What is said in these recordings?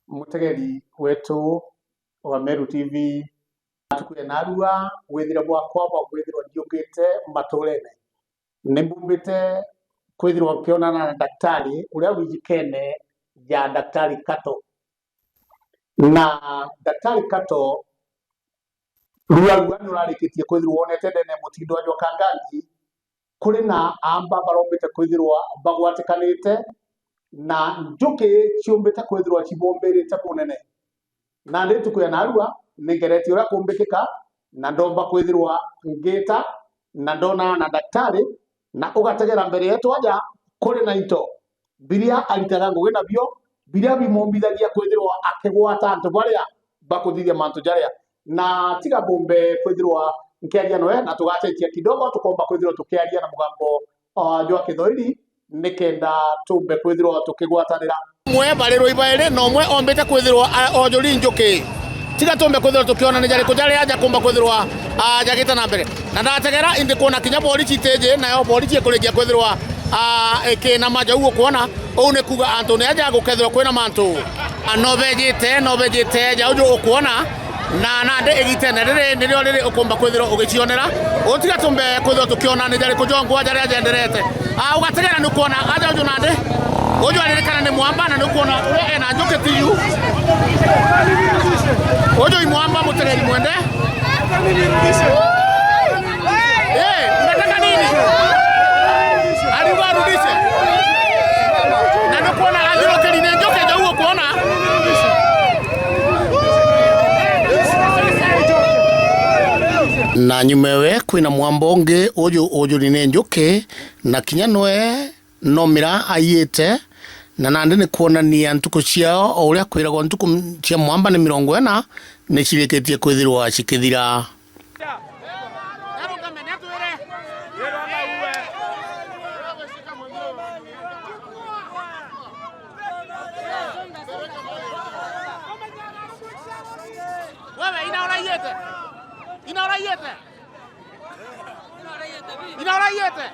Mutegeri wetu wa Meru TV tukuye narua withire bwakwa bwa kwithirwa ndiukite maturene nimbumbite kwithirwa nkionana na daktari uria wijikene ya Daktari Kato. Na Daktari Kato rua rua ni urarikitie kwithirwa wonete ndene mutindo wa Kangangi kuri na amba barombite kwithirwa bagwatikanite na njuki ciumbite kwithirwa cibombirite kunene na ndi tukuya narua ningeretie uria kumbikika na ndomba kwithirwa ngita na ndona na daktari na ugategera mbere yetu aja kuri na into biria aritaga ngugi nabio biria bimumbithagia kwithirwa akigwata antu baria bakuthithia mantu jaria na tiga bumbe kwithirwa nkiaria noe na tugacenjia kidogo tukomba kwithirwa tukiaria na mugambo jwa Githwairi nikenda tumbe kwithirwa tukigwatanira mwe barirwo ibaire no mwe ombite kwithirwa onjuri njuki tiga tumbe kwithirwa tukiona ni jariku jari aja kumba kwithirwa jagite na mbere na ndategera indi kuona kinya bori citeje nayo bori ciekurikia kwithirwa ikina maja uguo kuona uu ni kuga antu ni aja gukethirwa kwina mantu no bejite no bejite jau ju ukuona na nande igitene riri nirio riri ukumba kwithirwa ugicionera utiga tumbe kwithirwa tukiona ni jariku jongwa jari ajenderete ugategera ni kuona aja uju nande uju aririkana ni mwamba na ni kuona uria ena njuki tiyu uju imwamba mutegeri mwende. Unataka nini? Aliwa arudishe. Na ni kuona athirokeri ni njuki jau kuona. Na nyumewe kwina mwambo ungi uju ujuri ni njuki na kinya nwe no mira aiyite na nandi ni kuonania ntuku ciao o uria kwiragwo ntuku cia mwamba ni 40 ni cirikitie kwithirwa cikithira. Wewe inaoraiete. Inaoraiete. Inaoraiete.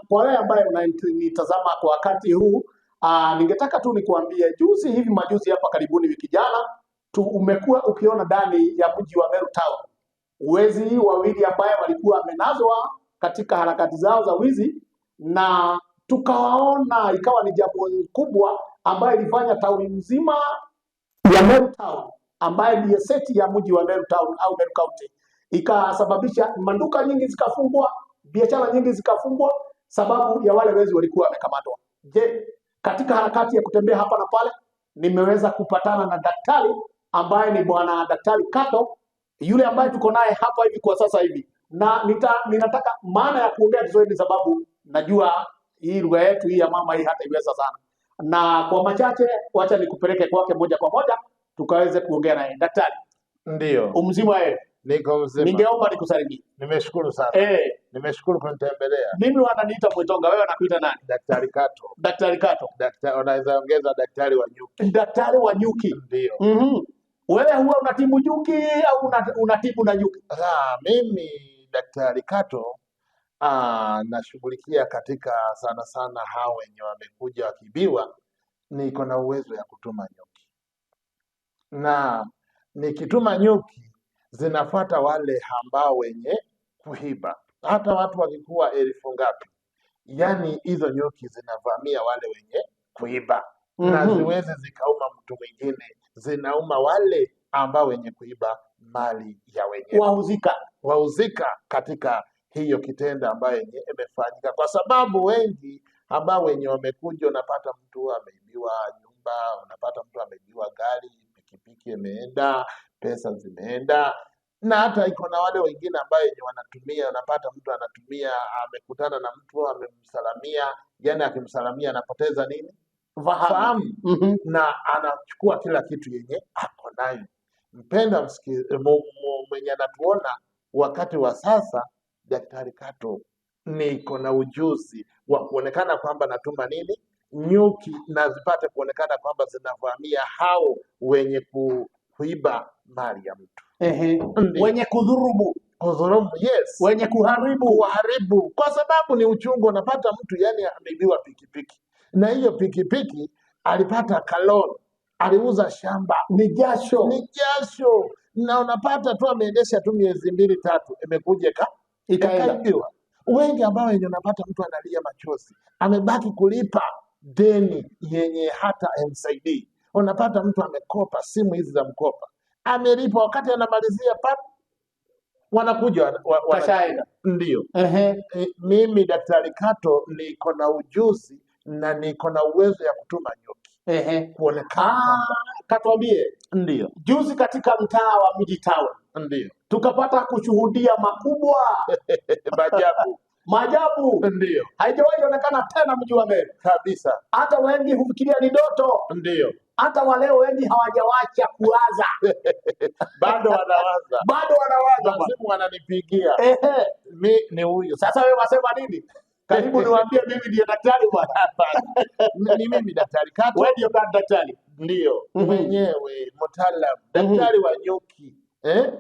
Kwa wewe ambaye unanitazama kwa wakati huu, ningetaka tu nikuambie juzi hivi majuzi hapa karibuni wiki jana tu umekuwa ukiona ndani ya mji wa Meru Town wezi wawili ambaye walikuwa wamenazwa katika harakati zao za wizi, na tukawaona, ikawa ni jambo kubwa ambayo ilifanya tauni mzima ya Meru Town ambaye ndiye seti ya mji wa Meru Town au Meru County, ikasababisha manduka nyingi zikafungwa, biashara nyingi zikafungwa sababu ya wale wezi walikuwa wamekamatwa. Je, katika harakati ya kutembea hapa na pale nimeweza kupatana na daktari ambaye ni bwana Daktari Kato, yule ambaye tuko naye hapa hivi kwa sasa hivi, na ninataka maana ya kuongea Kiswahili sababu najua hii lugha yetu hii ya mama hii hata iweza sana, na kwa machache wacha nikupeleke kwake moja kwa moja tukaweze kuongea naye. Daktari, Ndio, umzima wewe? Niko mzima. Ningeomba nikusalimie. Nimeshukuru sana. Nimeshukuru kunitembelea. Mimi wananiita Mwitonga, wewe wanakuita nani? Daktari Kato. Daktari Kato. Daktari, unaweza ongeza daktari wa nyuki. Daktari wa nyuki. Ndio. Wewe huwa unatibu nyuki au unatibu na nyuki? Mimi Daktari Kato nashughulikia katika sana sana hao wenye wamekuja wakibiwa, niko na uwezo ya kutuma nyuki. Na nikituma nyuki zinafuata wale ambao wenye kuiba. Hata watu wakikuwa elfu ngapi, yani hizo nyuki zinavamia wale wenye kuiba. Na ziwezi zikauma mtu mwingine, zinauma wale ambao wenye kuiba mali ya wenyewe. Wahusika. Wahusika katika hiyo kitendo ambayo yenye imefanyika, kwa sababu wengi ambao wenye wamekuja, unapata mtu ameibiwa nyumba, unapata mtu ameibiwa gari, pikipiki imeenda, Pesa zimeenda, na hata iko na wale wengine ambayo wenye wanatumia, unapata mtu anatumia, amekutana na mtu amemsalamia, yani akimsalamia anapoteza nini? Fahamu. Fahamu. Na anachukua kila kitu yenye ako nayo. Mpenda mwenye anatuona wakati wa sasa, Daktari Kato niko na ujuzi wa kuonekana kwamba natuma nini nyuki na zipate kuonekana kwamba zinavamia hao wenye kuiba mali ya mtu. Ndiyo. Wenye kudhurumu, Kudhulumu, yes, wenye kuharibu. Kuharibu, kwa sababu ni uchungu. Unapata mtu yani ameibiwa pikipiki, na hiyo pikipiki alipata kalon, aliuza shamba, Ni jasho, ni jasho, na unapata tu ameendesha tu miezi 2 3, imekuja ikaenda. Ikaibiwa. Wengi ambao wenye unapata mtu analia machozi, amebaki kulipa deni yenye hata msaidii. Unapata mtu amekopa simu hizi za mkopa, amelipa, wakati anamalizia pap, wanakuja Kashaenda. Ndio. E, mimi Daktari Kato niko na ujuzi na niko na uwezo ya kutuma nyuki kuonekana kwamba Katuambie, ndio juzi katika mtaa wa Mji Town ndio tukapata kushuhudia makubwa maajabu maajabu, ndio haijawahi onekana tena mji wa Meru. Kabisa. Hata wengi hufikiria ni ndoto, ndio hata waleo wengi hawajawacha kuwaza, bado wanawaza, bado wanawaza bwana. Mazimu wananipigia mi ni huyu Sasa wewe wasema nini? Karibu niwaambie mimi ndiye daktari bwana. Hapana, ni mimi Daktari Kato. Wewe ndio daktari. Ndio mwenyewe mtaalam, daktari wa nyuki eh?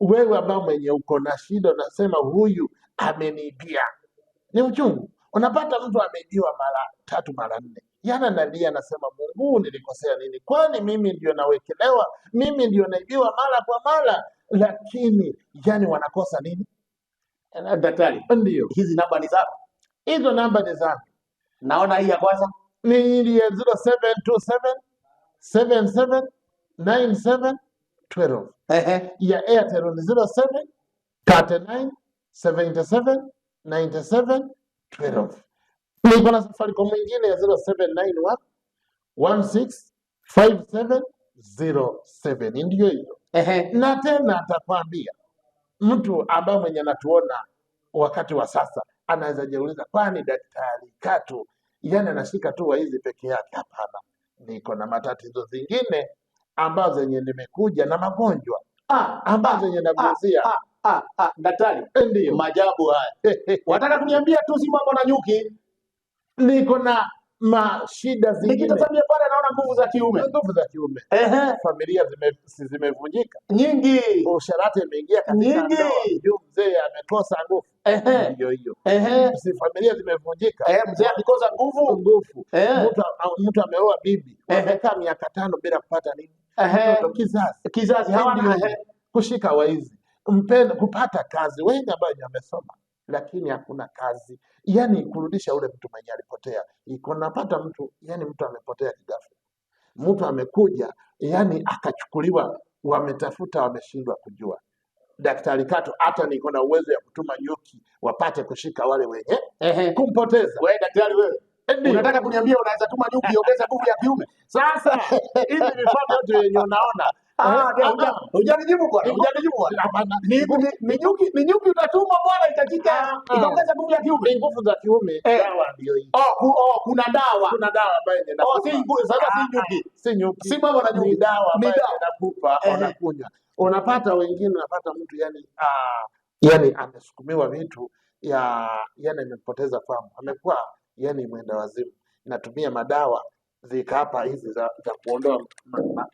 Wewe ambao mwenye uko na shida unasema huyu ameniibia, ni uchungu. Unapata mtu ameibiwa mara tatu mara nne, yana nalia, anasema Mungu, nilikosea nini? Kwani mimi ndio nawekelewa, mimi ndio naibiwa mara kwa mara, lakini yani wanakosa nini? Daktari, Ndio hizi namba ni zako? Hizo namba ni zangu. Naona hii ya kwanza Ni ile 0727 77 97 12. Ya Airtel ni 07 39 77 97 12. Niko na Safaricom mwingine ya 0791 16 57 07. Ndiyo hiyo. Na tena atakwambia mtu ambaye mwenye anatuona wakati wa sasa anaweza jiuliza, kwani Daktari Kato yani anashika tu waizi peke yake? Hapana, niko na matatizo zingine ambazo zenye nimekuja na magonjwa ambazo zenye naguzia. Daktari, Ndio. Maajabu haya. Wataka kuniambia tu si mambo na nyuki? Niko na mashida zingine. Nikitazamia pale naona nguvu za kiume. Nguvu za kiume. Familia si zimevunjika, Nyingi. usharati imeingia katika Nyingi. ndoa, juu mzee amekosa nguvu. Ndio hiyo. Si familia zimevunjika? Mzee akikosa nguvu. Nguvu. Mtu ameoa bibi, wamekaa miaka 5 bila kupata nini? Mtoto, kizazi. Kizazi hawana. Ndio. Kushika waizi, mpenda kupata kazi, wengi ambao wenye wamesoma lakini hakuna kazi, yani kurudisha ule mtu mwenye alipotea. Iko napata mtu, yani mtu amepotea kighafla, mtu amekuja yani akachukuliwa, wametafuta wameshindwa kujua. Daktari Kato hata niko na uwezo ya kutuma nyuki wapate kushika wale wenye kumpoteza. Wewe daktari wewe. Ndio. Unataka kuniambia unaweza tuma nyuki ongeza nguvu ya kiume? Sasa hivi vifaa vyote yenye unaona Ndio, hujanijibu bwana, hujanijibu bwana. Hapana. Ni nyuki utatuma bwana itachika itaongeza nguvu ya kiume. Ni nguvu za kiume, dawa ndio hii. Oh, kuna dawa. Kuna dawa ambayo Oh, si sasa si nyuki. Si nyuki. Si mambo na nyuki. Ni dawa Ni ambayo dawa. inakupa unakunywa. Unapata wengine, unapata mtu yani amesukumiwa vitu ya yani amepoteza fahamu, amekuwa yani mwenda wazimu, natumia madawa zikapa hizi za kuondoa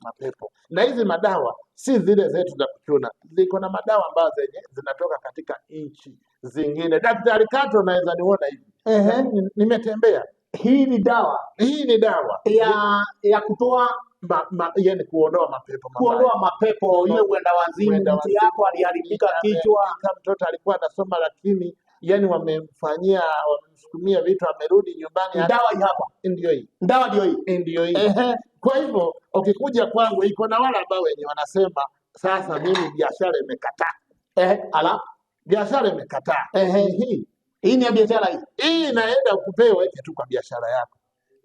mapepo, na hizi madawa si zile zetu za kuchuna, ziko na madawa ambazo zenye zinatoka katika nchi zingine. Daktari Kato naweza niona hivi, nimetembea. Hii ni dawa Hii ni dawa ya kutoa yani kuondoa mapepo mabaya. Kuondoa mapepo, ile uenda wazimu, Uenda mtu wazimu. yako aliharibika kichwa. Ameharibika, mtoto alikuwa anasoma lakini yani wamemfanyia, wamemsukumia vitu, amerudi nyumbani. Dawa hii hapa. Ndio hii. Dawa ndio hii. Ndio hii. Kwa hivyo ukikuja kwangu iko na wale ambao wenye wanasema sasa mimi biashara imekataa. Ala. Biashara imekataa. Hii. Hii ni ya biashara hii. Hii inaenda kupewa weke tu kwa biashara yako.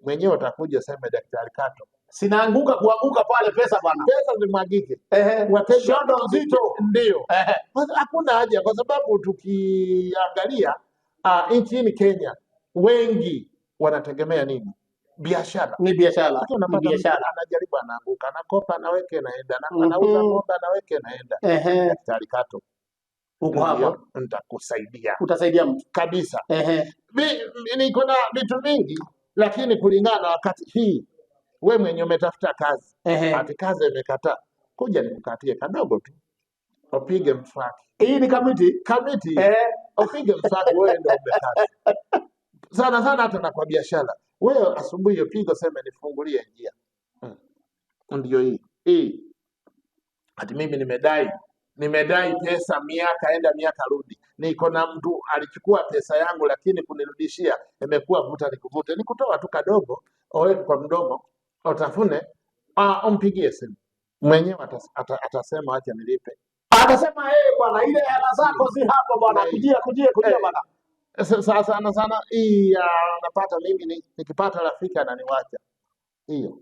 Mwenyewe utakuja useme Daktari Kato, Sinaanguka kuanguka pale pesa bwana. Pesa zimwagike, wateja Shondo nzito. Ndio. Hakuna haja, kwa sababu tukiangalia nchini Kenya wengi wanategemea nini? Biashara. Ni biashara. Hata Ni unapata mtu biashara. anajaribu, anaanguka, anakopa, anaweka, inaenda, anauza ng'ombe, anaweka, inaenda. Daktari Kato, Uko hapa. ndio nitakusaidia Utasaidia mtu. Kabisa. Niko na vitu vingi, lakini kulingana na wakati hii, we mwenye umetafuta kazi, ati kazi imekataa, kuja nikukatie kadogo tu, upige mswaki. Hii ni kamiti. Kamiti, upige mswaki, wewe ndio umbe kazi. Sana sana hata na kwa biashara, wewe asubuhi upiga useme nifungulie njia. Ndio hii hii, ati mimi nimedai pesa miaka enda miaka rudi, niko na mtu alichukua pesa yangu, lakini kunirudishia imekuwa vuta nikuvute, nikutoa tu kadogo, aweke kwa mdomo, utafune, umpigie simu mwenyewe atasema acha nilipe. Atasema eh, bwana, ile hela zako si hapo bwana, kujia kujia kujia bwana. Sasa sana sana hii napata mimi nikipata rafiki ananiwacha hiyo.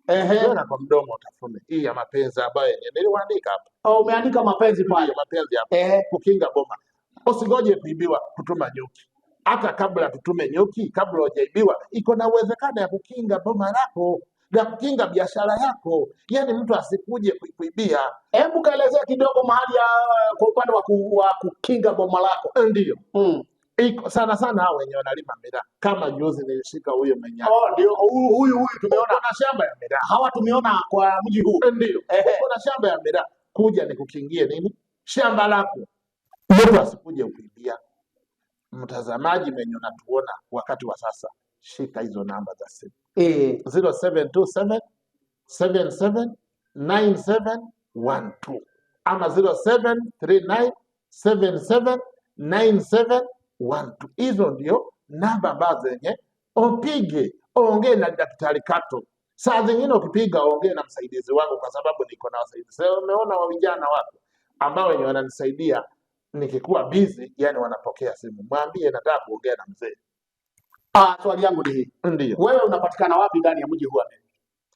Tena kwa mdomo utafune. Hii ya mapenzi ambayo yenyewe niliwaandika hapa. Oh, umeandika mapenzi pale. Ndio, mapenzi hapa. Kukinga boma. Usingoje kuibiwa kutuma nyuki. Hata kabla tutume nyuki, kabla hujaibiwa, iko na uwezekano ya kukinga boma lako na kukinga biashara yako. Yaani mtu asikuje kuibia. Hebu kaelezea kidogo mahali ya kwa upande wa kukinga boma lako. Ndio. Iko sana sana hao wenye wanalima miraa. Kama juzi nilishika huyo mwenye. Oh, ndio huyu huyu tumeona. Kuna shamba ya miraa. Hawa tumeona kwa mji huu. Ndio. Kuna shamba ya miraa. Kuja nikukingie nini? Shamba lako. Mtu asikuje kuibia. Mtazamaji mwenye unatuona wakati wa sasa, shika hizo namba za simu. 0727 77 9712 ama 0739 77 9712. Hizo ndio namba ambazo zenye upige, ongee na Daktari Kato. Saa zingine ukipiga ongee na msaidizi wangu, kwa sababu niko na wasaidizi. Sasa umeona wa vijana wako ambao wenye wananisaidia nikikuwa busy, yani wanapokea simu, mwambie nataka kuongea na mzee. Swali yangu ni hii. Ndio. Wewe unapatikana wapi ndani ya mji huu wa Meru?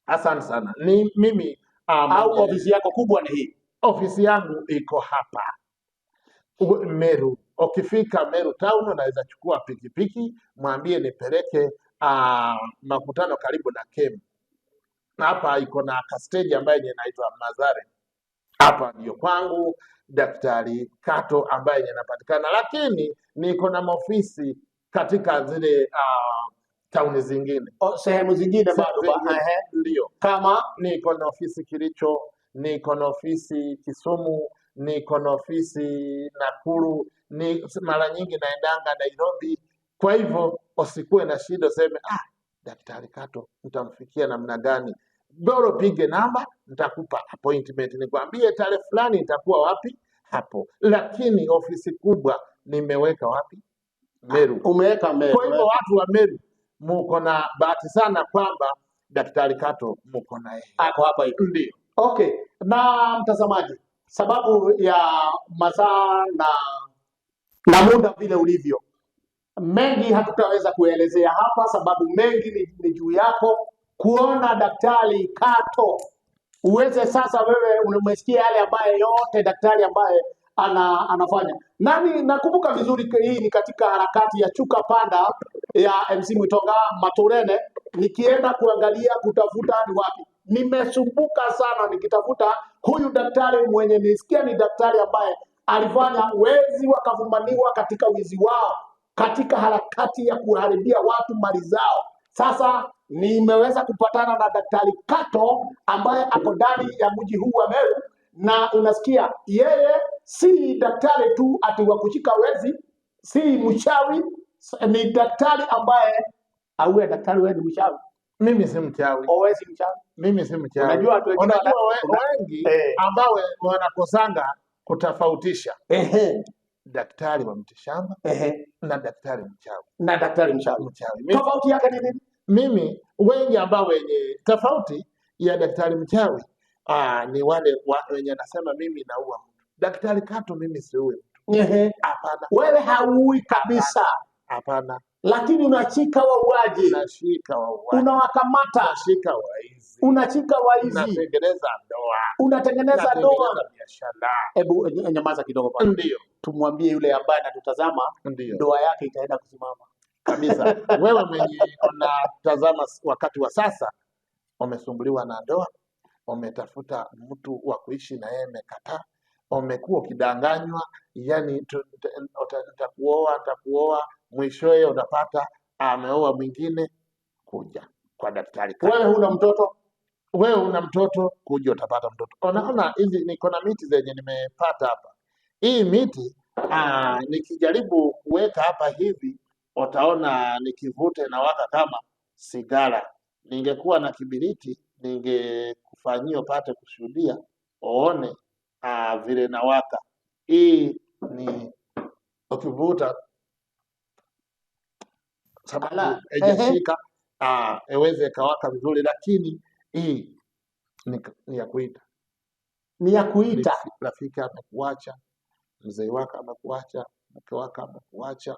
Asante sana. Ni mimi, Au ofisi yako kubwa ni hii? Ofisi yangu iko hapa Meru. Ukifika Meru town unaweza chukua pikipiki, mwambie nipeleke makutano karibu na Kem. Na hapa iko na stage ambayo inaitwa Mazare. Hapa ndio kwangu Daktari Kato ambaye inapatikana, lakini niko na maofisi katika zile tauni zingine. O, sehemu zingine Sehemu bado ba, zingine. Ndio. Kama niko na ofisi Kericho, niko na ofisi Kisumu, niko na ofisi Nakuru, ni mara nyingi naendanga Nairobi. Kwa hivyo usikuwe na shida useme Daktari Kato nitamfikia namna gani? Bora pige namba, nitakupa appointment, nikwambie tarehe fulani nitakuwa wapi hapo. Lakini ofisi kubwa nimeweka wapi? Meru. Umeweka Meru. Kwa hivyo watu wa Meru muko na bahati sana kwamba Daktari Kato muko na yeye. Ako hapa hivi. Ndio. Okay. Na mtazamaji, sababu ya masaa na muda vile ulivyo, mengi hatutaweza kuelezea hapa, sababu mengi ni juu yako kuona Daktari Kato. Uweze sasa wewe umesikia yale ambaye yote daktari ambaye anafanya. Nani nakumbuka vizuri, hii ni katika harakati ya Chuka Panda ya MC Mwitonga Maturene, nikienda kuangalia kutafuta ni wapi. Nimesumbuka sana nikitafuta huyu daktari mwenye nisikia ni daktari ambaye alifanya wezi wakafumaniwa katika wizi wao, katika harakati ya kuharibia watu mali zao. Sasa nimeweza kupatana na Daktari Kato ambaye ako ndani ya mji huu wa Meru, na unasikia yeye si daktari tu ati wa kushika wezi, si mchawi, ni daktari ambaye auwe daktari. Wewe ni mchawi? Mimi si mchawi. Wewe si mchawi? Mimi si mchawi. Unajua watu wengine Unajua wengi ambao wanakosanga kutofautisha daktari wa mitishamba na daktari mchawi. Na daktari mchawi. Mchawi. Tofauti yake ni nini? Mimi wengi ambao wenye tofauti ya daktari mchawi, ni wale wenye anasema mimi naua mtu. Daktari Kato mimi siui mtu. Hapana. Wewe hauui kabisa. Hapana, Lakini unashika wauaji, nashika wauaji, unawakamata, nashika waizi, unashika waizi, natengeneza ndoa, unatengeneza ndoa. Natengeneza biashara. Hebu nyamaza kidogo bwana, Ndio, tumwambie yule ambaye anatutazama ndio ndoa yake itaenda kusimama. Kabisa. Wewe mwenye unatazama wakati wa sasa, umesumbuliwa na ndoa, umetafuta mtu wa kuishi na yeye amekataa, umekuwa ukidanganywa, yani nitakuoa, nitakuoa, mwishowe unapata ameoa mwingine. Kuja kwa daktari Kato. Wewe huna mtoto? Wewe una mtoto, kuja utapata mtoto. Unaona hizi niko na miti zenye nimepata hapa. Hii miti nikijaribu kuweka hapa hivi, utaona nikivuta inawaka kama sigara. Ningekuwa na kibiriti ningekufanyia upate kushuhudia, uone vile inawaka. Hii ni ukivuta, sababu Ala, ehe. haijashika iweze ikawaka vizuri, lakini hii ni ya kuita. Ni ya kuita. Rafiki amekuacha, mzee wako amekuacha, mke wako amekuacha.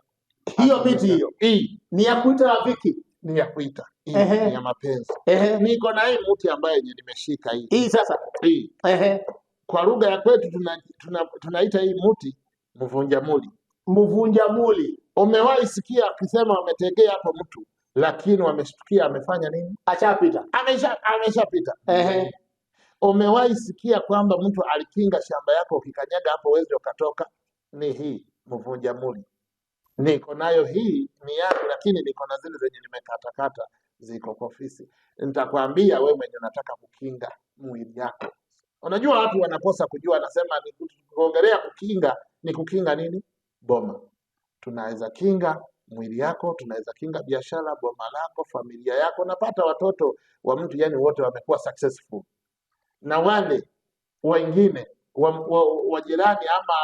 Hiyo miti hiyo Hii ni ya kuita rafiki. Ni ya kuita, hii ni ya mapenzi. Niko na hii mti ambayo yenye nimeshika hii. Hii sasa. Hii kwa lugha ya kwetu tunaita hii mti mvunja muli. Mvunja muli. Umewahi sikia akisema wametegea hapo mtu, lakini wameshtukia amefanya nini? Ashapita. Ameshapita. Umewahi sikia kwamba mtu alikinga shamba yako, ukikanyaga hapo uweze ukatoka? Ni hii mvunja muli. Niko nayo hii ni yangu, lakini niko na zile zenye nimekatakata ziko kwa ofisi. Nitakwambia we mwenye unataka kukinga mwili yako. Unajua watu wanakosa kujua, anasema ni kuongelea kukinga, ni kukinga nini? Boma. Tunaweza kinga mwili yako, tunaweza kinga biashara, boma lako, familia yako. Napata watoto wa mtu, yani wote wamekuwa successful, na wale wengine wa jirani ama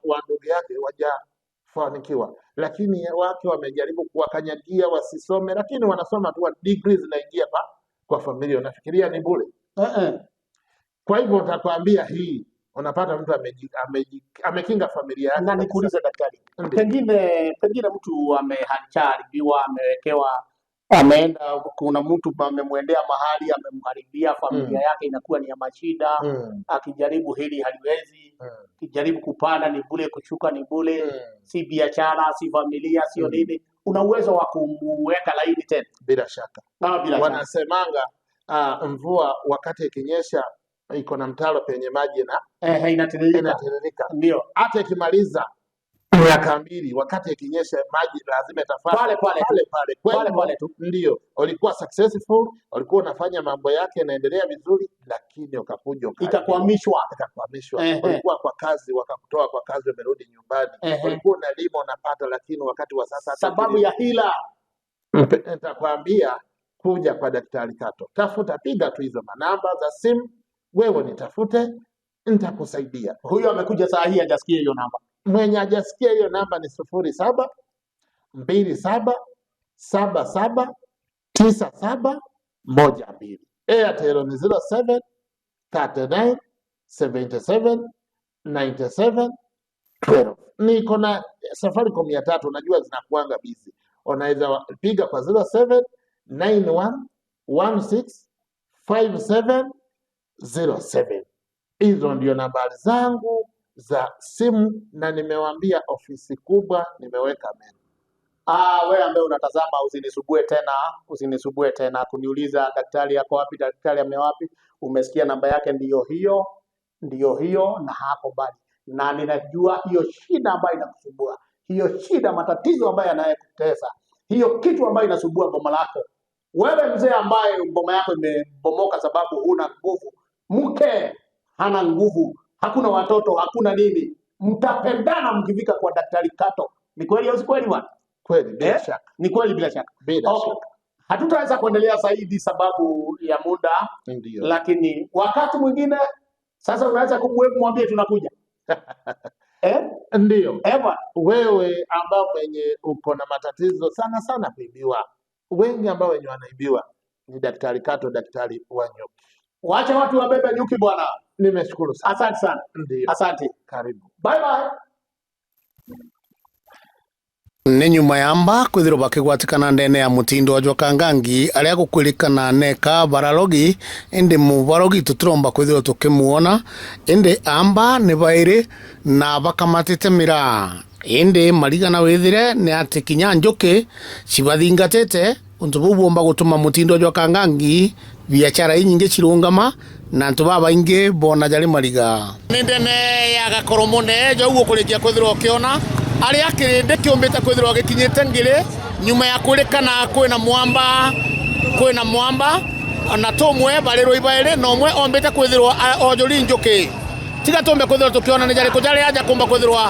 wa ndugu yake wajafanikiwa, lakini wake wamejaribu kuwakanyagia wasisome, lakini wanasoma tu, degrees zinaingia kwa familia, unafikiria ni bure? Kwa hivyo nitakwambia hii, unapata mtu amekinga familia yake Na kabisa. nikuulize daktari, Ndio. pengine mtu ameharibiwa, amewekewa, ameenda, kuna mtu amemwendea mahali amemharibia familia yake, inakuwa ni ya mashida, akijaribu hili haliwezi, akijaribu kupanda ni bure, kushuka ni bure, si biashara, si familia, sio nini, una uwezo wa kumuweka laini tena? Bila shaka. Ah, bila shaka. Wanasemanga mvua wakati ikinyesha iko na mtaro penye maji na Inatiririka. Inatiririka. Ndio. Hata ikimaliza miaka 2, wakati ikinyesha maji lazima itafuata Pale pale tu. Pale pale. Kwa Pale hivyo, pale tu. ndio ulikuwa successful, ulikuwa unafanya mambo yake yanaendelea vizuri, lakini ukakuja ukaharibiwa. Ikakwamishwa. Ikakwamishwa. Ulikuwa kwa kazi, wakakutoa kwa kazi, umerudi nyumbani. Ulikuwa unalima unapata, lakini wakati wa sasa hata Sababu ukilima ya hila. Nitakwambia kuja kwa Daktari Kato, tafuta, piga tu hizo manamba za simu, wewe nitafute, nitakusaidia. Huyo amekuja saa hii hajasikia hiyo namba. Mwenye hajasikia hiyo namba ni 0727779712. Airtel ni 0739779712. Niko na Safaricom 300, najua zinakuanga busy. Unaweza piga kwa 0791165707. Hizo ndio nambari zangu za simu, na nimewaambia ofisi kubwa nimeweka menu. Wewe ambaye unatazama usinisubue tena, usinisubue tena kuniuliza daktari ako wapi, daktari ame wapi. Umesikia namba yake ndiyo hiyo, ndiyo hiyo, na hapo mbali. Na ninajua hiyo shida ambayo inakusumbua, hiyo shida, matatizo ambayo yanayokutesa, hiyo kitu ambayo inasumbua boma lako. Wewe mzee ambaye boma yako imebomoka sababu huna nguvu, mke hana nguvu, hakuna watoto, hakuna nini, mtapendana mkifika kwa Daktari Kato. Ni kweli au si kweli bwana? Kweli, bila Eh? shaka. Ni kweli bila shaka. Bila Okay. shaka. Hatutaweza kuendelea zaidi sababu ya muda, Ndio. lakini wakati mwingine sasa unaweza kumwambia tunakuja. Eh? Ndio. Eh, bwana. Wewe ambao mwenye uko na matatizo sana sana kuibiwa, wengi ambao wenye wanaibiwa ni Daktari Kato, daktari wa nyuki. Wacha watu wabebe nyuki bwana. Nimeshukuru sana. Asante sana. Ndio. Asante. Karibu. Bye bye. Nĩ nyuma ya mba kwithirwo bakigwatikana ndene ya mutindo wa Jwakangangi aria gukwirikana neka bararogi indi mubarogi tutiromba kwithirwo tukimuona indi amba ni bairi na bakamatite miraa indi marigana withire ni ati kinya njuki cibathingatite untu buu bwomba gutuma mutindo wa Jwakangangi biachara inyingi cirungama na antu babaingi bona jari mariga ni ndene ya gakoro mune jau ukurikia kwithirwo ukiona aria kirindi kiumbite kwithirwo gikinyite ngiri nyuma ya kwirikana kwina mwamba na tumwe barirwo ibairi na umwe ombite kwithirwo onjuri njuki tiga tumbe kwithirwo tukiona ni jari kujari aja kumba kwithirwo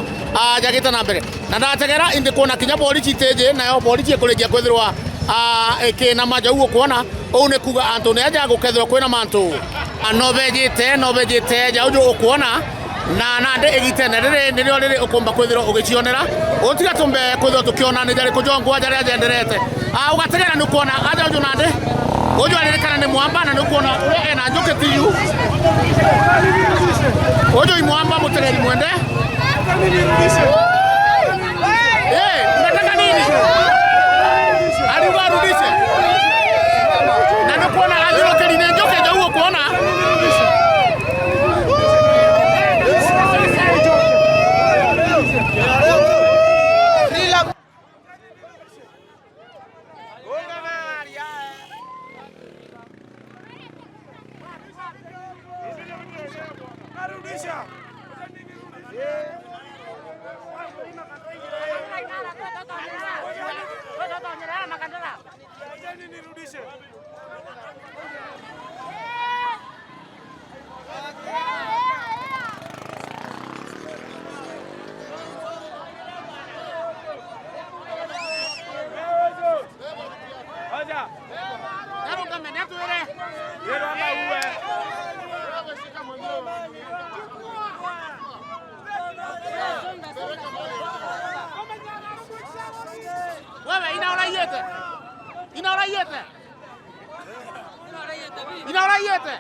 jagite na mbere na ndategera indi kuona kinya bori citeje nayo bori ciekurikia kwithirwo ikina maja uguo kuona uu ni kuga antu ni aja gukethirwo kwina mantu no bejite jau ju ukuona na nande igitene riri nirio riri ukumba kwithirwo ugicionera utiga tumbe kwithirwo tukiona ni jari kujongwa jari ajenderete ugategera ni kuona aja uju nande uju aririkana ni mwamba na ni kuona uria ena njuki tiyu uju imwamba mutegeri mwende unataka nini aliwa arudishe na ni kuona athirokeri ni njuki jau kuona. Inaora yete.